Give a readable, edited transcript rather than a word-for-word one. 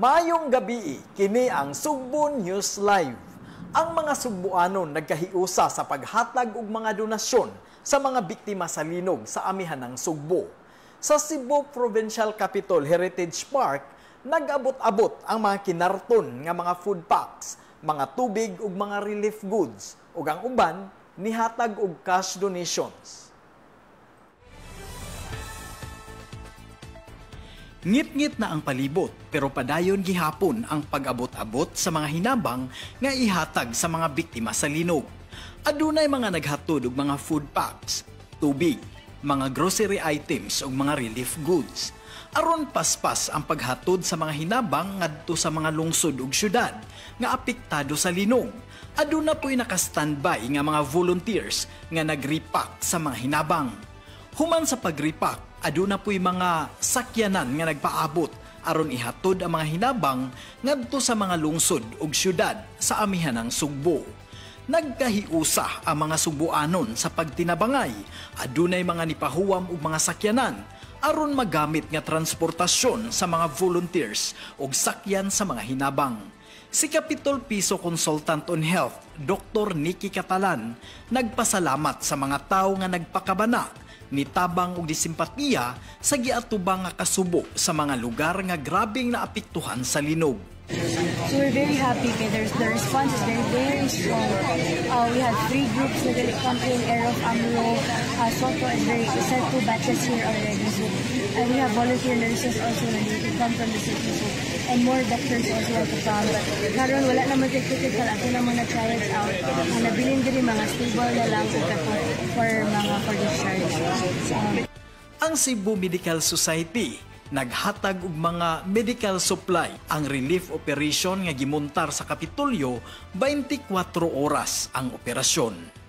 Maayong gabii, kini ang Sugbo News Live. Ang mga Sugboanon nagkahiusa sa paghatag og mga donasyon sa mga biktima sa linog sa amihanang Sugbo. Sa Cebu Provincial Capitol Heritage Park, nag-abot-abot ang mga kinarton nga mga food packs, mga tubig ug mga relief goods, ug ang uban nihatag og cash donations. Ngit-ngit na ang palibot pero padayon gihapon ang pag-abot-abot sa mga hinabang nga ihatag sa mga biktima sa linog. Adunay mga naghatod og mga food packs, tubig, mga grocery items ug mga relief goods. Aron paspas ang paghatod sa mga hinabang ngadto sa mga lungsod ug syudad nga apektado sa linog. Aduna po'y naka-standby nga mga volunteers nga nagrepack sa mga hinabang. Human sa pagrepack, aduna po'y mga sakyanan nga nagpaabot aron ihatod ang mga hinabang ngadto sa mga lungsod ug syudad sa amihanang Sugbo. Nagkahiusa ang mga Sugboanon sa pagtinabangay, adunay mga nipahuwam og mga sakyanan aron magamit nga transportasyon sa mga volunteers ug sakyan sa mga hinabang. Si Capitol Piso Consultant on Health, Dr. Nikki Catalan, nagpasalamat sa mga tawo nga nagpakabana, nitabang og disimpatiya sa giatubang nga kasubo sa mga lugar nga grabeng naapektuhan sa linog. So we're very happy kay the response is very, very strong. We had three groups na dili come in, Aerof, AMRO, Soto is very sent two batches here already. So, and we have volunteer nurses also na dili come from the city. So, and more doctors also want to come. But karon wala naman kay critical, ato na mga triage out. Nabilin diri mga stable na lang for mga for discharge. So, Ang Cebu Medical Society naghatag og mga medical supply. Ang relief operation nga gimontar sa Kapitolyo, 24 oras ang operasyon.